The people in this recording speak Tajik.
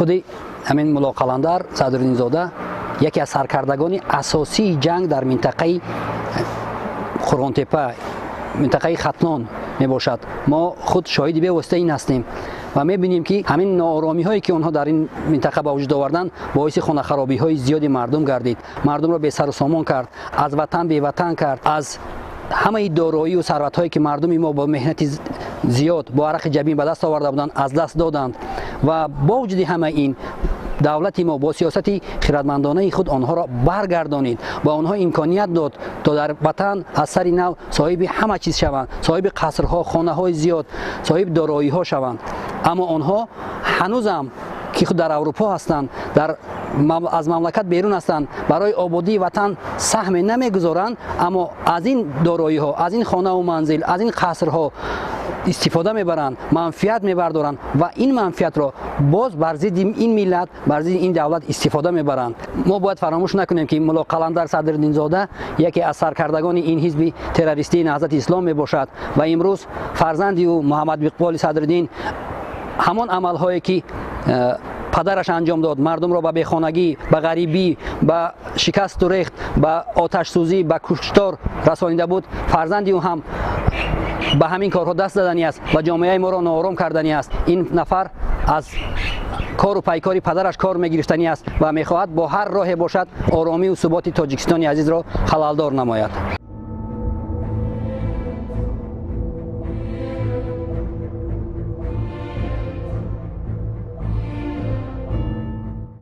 Худи ҳамин Мулло Қаландар Садриддинзода яке аз саркардагони асосии ҷанг дар минтақаи Қурғонтепа, минтақаи Хатлон мебошад. Мо худ шоҳиди бевосита ин ҳастем ва мебинем, ки ҳамин нооромиҳое, ки онҳо дар ин минтақа ба вуҷуд оварданд, боиси хонахаробиҳои зиёди мардум гардид, мардумро бесару сомон кард, аз ватан беватан кард, аз ҳамаи дороию сарватҳое, ки мардуми мо бо меҳнати зиёд, бо арақи ҷабин ба даст оварда буданд, аз даст доданд. Ва бо вуҷуди ҳамаи ин, давлати мо бо сиёсати хирадмандонаи худ онҳоро баргардонид, ба онҳо имконият дод, то дар ватан аз сари нав соҳиби ҳама чиз шаванд, соҳиби қасрҳо, хонаҳои зиёд, соҳиби дороиҳо шаванд. Аммо онҳо ҳанӯзам, ки худ дар Аврупо ҳастанд, дар аз мамлакат берун ҳастанд, барои ободии ватан саҳме намегузоранд, аммо аз ин дороиҳо, аз ин хонаву манзил, аз ин қасрҳо истифода мебаранд, манфиат мебардоранд ва ин манфиатро боз бар зидди ин миллат, бар зидди ин давлат истифода мебаранд. Мо бояд фаромӯш накунем, ки Мулло Қаландар Садриддинзода яке аз саркардагони ин ҳизби террористии Наҳзати Ислом мебошад ва имрӯз фарзанди ӯ, Муҳаммад Иқболи Садриддин, ҳамон амалҳое, ки падараш анҷом дод, мардумро ба бехонагӣ, ба ғарибӣ, ба шикасту рехт, ба оташсӯзӣ, ба куштор расонида буд, фарзанди ӯ ҳам ба ҳамин корҳо даст заданӣ аст ва ҷомеаи моро ноором карданӣ аст. Ин нафар аз кору пайкори падараш кор мегирифтанӣ аст ва мехоҳад бо ҳар роҳе бошад оромию суботи Тоҷикистони азизро халалдор намояд.